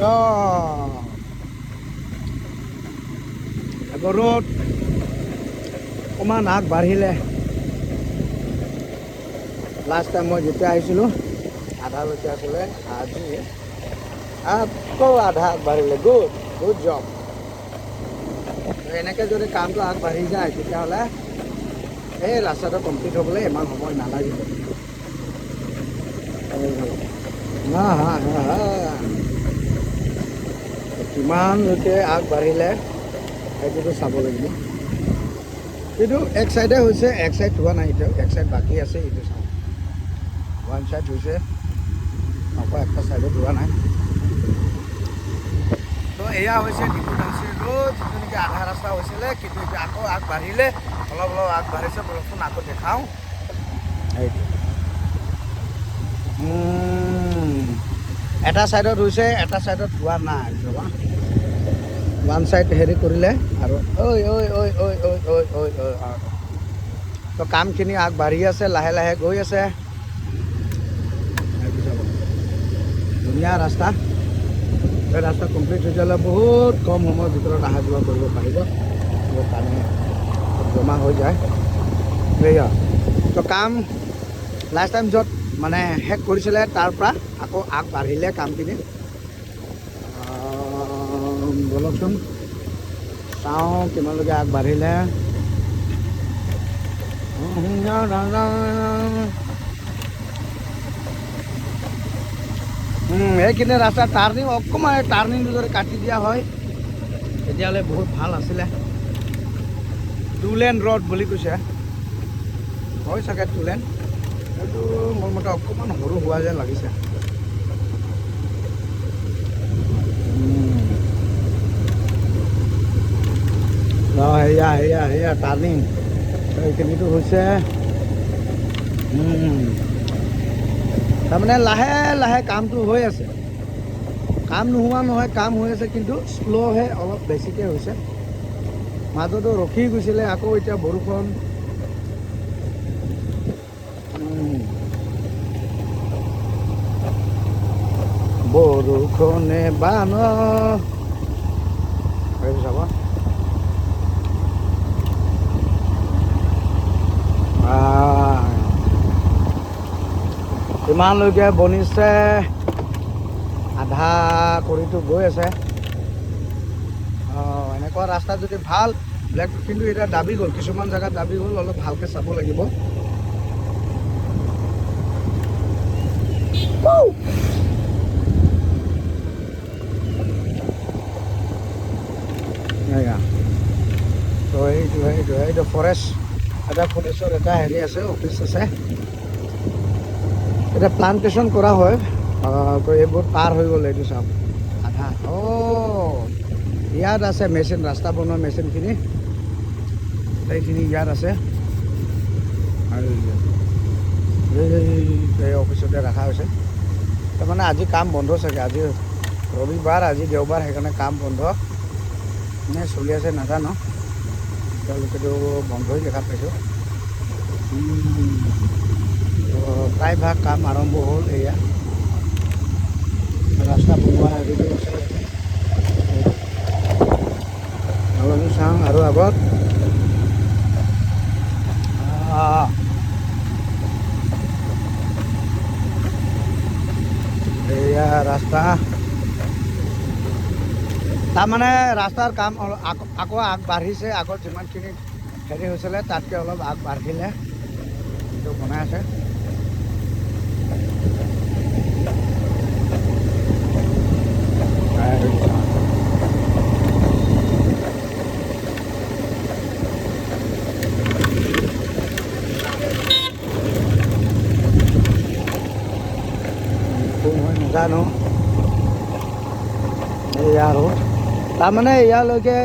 অঁ, ৰ'দ অকণমান আগবাঢ়িলে। লাষ্ট টাইম মই যেতিয়া আহিছিলোঁ, আধালৈকে আছিলে। আজি আকৌ আধা আগবাঢ়িলে। Good, good job. এনেকৈ যদি কামটো আগবাঢ়ি যায়, তেতিয়াহ'লে এই ৰাস্তাটো কমপ্লিট হ'বলৈ ইমান সময় নালাগিব। হা হা হা হা, কিমানলৈকে আগবাঢ়িলে সেইটোতো চাব লাগিব। কিন্তু এক চাইডে হৈছে, এক চাইড হোৱা নাই এতিয়াও। এক চাইড বাকী আছে। এইটো চাওঁ, ওৱান চাইড হৈছে, আকৌ একটা চাইডত হোৱা নাই। তো এয়া হৈছে ডিফু ধনশিৰি ৰোড, যিটো নেকি আধা ৰাস্তা হৈছিলে, কিন্তু এতিয়া আকৌ আগবাঢ়িলে, অলপ অলপ আগবাঢ়িছে। বলকচোন, আকৌ দেখাওঁ। সেইটো এটা চাইডত হৈছে, এটা চাইডত হোৱা নাই। ৰ'বা, ওৱান চাইড হেৰি কৰিলে আৰু ঐ ঐ ঐ ঐ ঐ ঐ ঐ ঐ। তো কামখিনি আগবাঢ়ি আছে, লাহে লাহে গৈ আছে। সেইটো চাব, ধুনীয়া ৰাস্তা। এই ৰাস্তা কমপ্লিট হৈ যালে বহুত কম সময়ৰ ভিতৰত অহা যোৱা কৰিব পাৰিব। পানী জমা হৈ যায়। সেয়া তো কাম লাষ্ট টাইম য'ত মানে শেষ কৰিছিলে, তাৰ পৰা আকৌ আগবাঢ়িলে কামখিনি। ব'লকচোন, চাওঁ কিমানলৈকে আগবাঢ়িলে। এইখিনি ৰাস্তা টাৰ্ণিং অকণমান, এই টাৰ্ণিংটো যদি কাটি দিয়া হয়, তেতিয়াহ'লে বহুত ভাল আছিলে। টু লেন ৰ'ড বুলি কৈছে, হয় চাগে টু লেন। সেইটো মোৰ মতে অকণমান সৰু হোৱা যেন লাগিছে। অঁ, সেয়া সেয়া সেয়া টাৰ্ণিং, এইখিনিতো হৈছে। তাৰমানে লাহে লাহে কামটো হৈ আছে। কাম নোহোৱা নহয়, কাম হৈ আছে, কিন্তু শ্ল'হে অলপ বেছিকৈ হৈছে। মাজতো ৰখি গৈছিলে, আকৌ এতিয়া বৰষুণ। বৰষুণে বান এইটো চাব। ইমানলৈকে বনিছে, আধা কৰিতো গৈ আছে। অঁ, এনেকুৱা ৰাস্তা যদি ভাল ব্লেক, কিন্তু এতিয়া দাবি গ'ল, কিছুমান জেগাত দাবি গ'ল। অলপ ভালকৈ চাব লাগিব। এয়া তো এইটো ফৰেষ্ট, এটা ফৰেষ্টৰ এটা হেৰি আছে, অফিচ আছে। এতিয়া প্লান্টেশ্যন কৰা হয়। তো এইবোৰ পাৰ হৈ গ'ল। এইটো চাওক, আধা। অ', ইয়াত আছে মেচিন, ৰাস্তা বনোৱা মেচিনখিনি, এইখিনি ইয়াত আছে আৰু এই অফিচতে ৰখা হৈছে। তাৰমানে আজি কাম বন্ধ চাগে। আজি ৰবিবাৰ, আজি দেওবাৰ, সেইকাৰণে কাম বন্ধ নে চলি আছে নাজানো। তেওঁলোকেতো বন্ধই দেখা পাইছোঁ। তো প্ৰায়ভাগ কাম আৰম্ভ হ'ল। এয়া ৰাস্তা বনোৱা হেৰিটো আছে। আৰু আমি চাওঁ আৰু আগত। এয়া ৰাস্তা, তাৰমানে ৰাস্তাৰ কাম আকৌ আগবাঢ়িছে। আগত যিমানখিনি হেৰি হৈছিলে, তাতকৈ অলপ আগবাঢ়িলে। এইটো বনাই আছে। কোন হয় নাজানো। এয়া আৰু তাৰমানে ইয়ালৈকে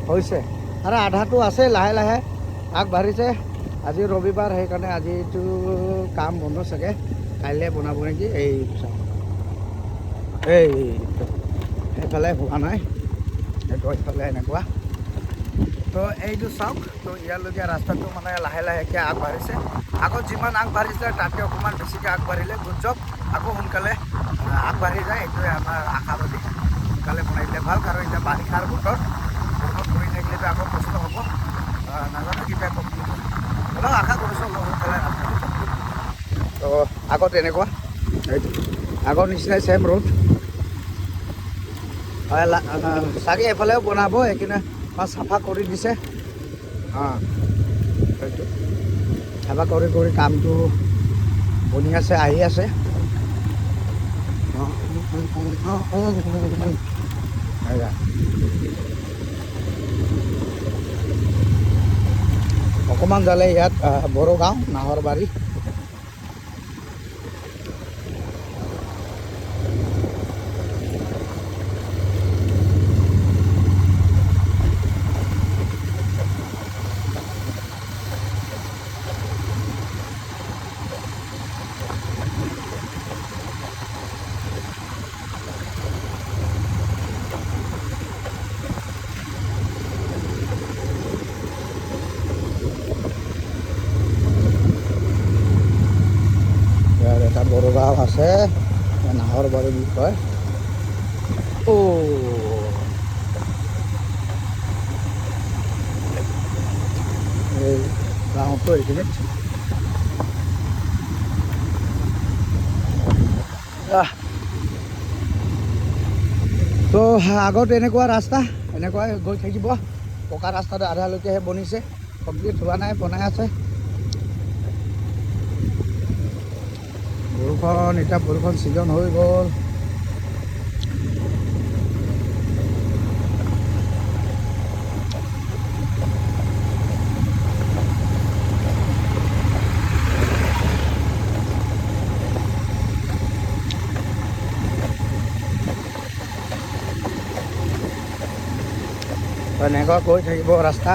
হৈছে আৰু আধাটো আছে, লাহে লাহে আগবাঢ়িছে। আজি ৰবিবাৰ, সেইকাৰণে আজিতো কাম বন্ধ চাগে। কাইলৈ বনাব নেকি। এই চাওক, এই সেইফালে হোৱা নাই, সেইটো এইফালে এনেকুৱা। তো এইটো চাওক, তো ইয়ালৈকে ৰাস্তাটো মানে লাহে লাহেকৈ আগবাঢ়িছে। আগত যিমান আগবাঢ়িছিলে, তাতকৈ অকণমান বেছিকৈ আগবাঢ়িলে। Good job. আকৌ সোনকালে আগবাঢ়ি যায়, এইটোৱে আমাৰ আশাবাদী। সোনকালে বনাই দিলে ভাল, কাৰণ এতিয়া বাৰিষাৰ বতৰ, বৰষুণ পৰি থাকিলেতো আকৌ কষ্ট হ'ব। নাজানো কেতিয়া কমপ্লিট হ'ব, হ'লেও আশা কৰিছোঁ অলপ সোনকালে ৰাস্তাটো কমপ্লিট হ'ব। তো আগত এনেকুৱা এইটো আগৰ নিচিনাই ছেম ৰোড চাগে, এইফালেও বনাব, সেইকাৰণে চাফা কৰি দিছে। অঁ, সেইটো চাফা কৰি কৰি কামটো বনি আছে, আহি আছে। অকণমান যালে ইয়াত বড়ো গাঁও নাহৰবাৰী। এটা বড়ো গাঁও আছে, নাহৰবাৰী বুলি কয়। অ' এই গাঁৱটো এইখিনিত। তো আগত এনেকুৱা ৰাস্তা, এনেকুৱাই গৈ থাকিব। পকা ৰাস্তাটো আধালৈকেহে বনিছে, কমপ্লিট হোৱা নাই, বনাই আছে। বৰষুণ, এতিয়া বৰষুণ ছিজন হৈ গ'ল। এনেকুৱা গৈ থাকিব ৰাস্তা।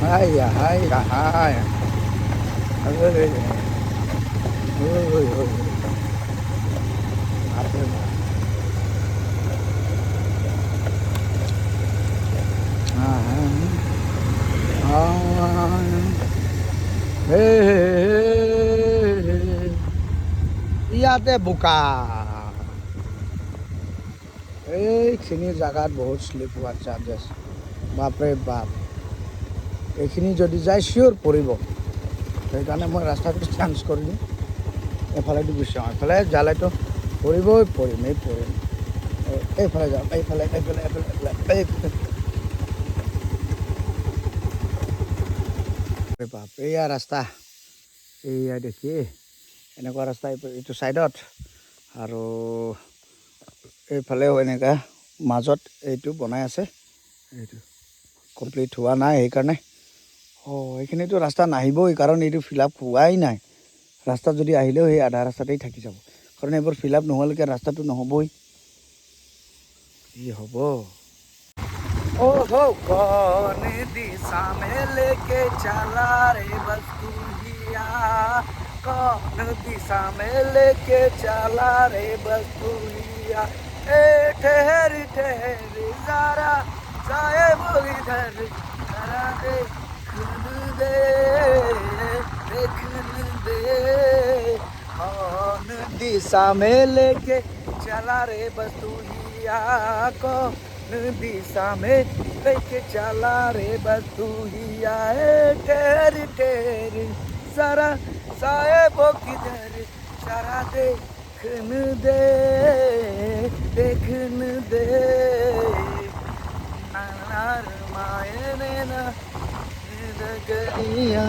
হাইয়া হাইয়া হাই, বাপৰে বাপ। ইয়াতে বোকা, এইখিনি জেগাত বহুত শ্লিপ হোৱাৰ চান্সেছ। বাপৰে বাপ, এইখিনি যদি যায় চিয়'ৰ পৰিব। সেইকাৰণে মই ৰাস্তাটো চেঞ্জ কৰি দিম, এইফালেদি গুচি যাওঁ। এইফালে যালেতো পৰিবই, পৰিমেই পৰিম। এইফালে যাম, এইফালে এইফালে এইফালে এইফালে। বাপ, এইয়া ৰাস্তা, এইয়া দেখি এনেকুৱা ৰাস্তা এইটো ছাইডত, আৰু এইফালেও এনেকুৱা মাজত এইটো বনাই আছে, এইটো কমপ্লিট হোৱা নাই সেইকাৰণে। অঁ, এইখিনিতো ৰাস্তা নাহিবই, কাৰণ এইটো ফিল আপ হোৱাই নাই। ৰাস্তাত যদি আহিলেও সেই আধা ৰাস্তাতেই থাকি যাব, কাৰণ এইবোৰ ফিল আপ নোহোৱালৈকে ৰাস্তাটো নহ'বই। কি হ'ব? ओहो कौन दिशा में लेके चला रे बस्तुहिया, कौन दिशा में लेके चला रे बस्तुहिया, ए ठहर ठहर जरा साहेब इधर, जरा देखन दे, देखन दे, कौन दिशा में लेके चला रे बस्तुहिया, कौन दिशा में लेके चला रे बस्तुहिया, ए ठहर ठहर जरा साहेबो किधर, जरा देखन दे, देखन दे, नार मायने ना गलिया।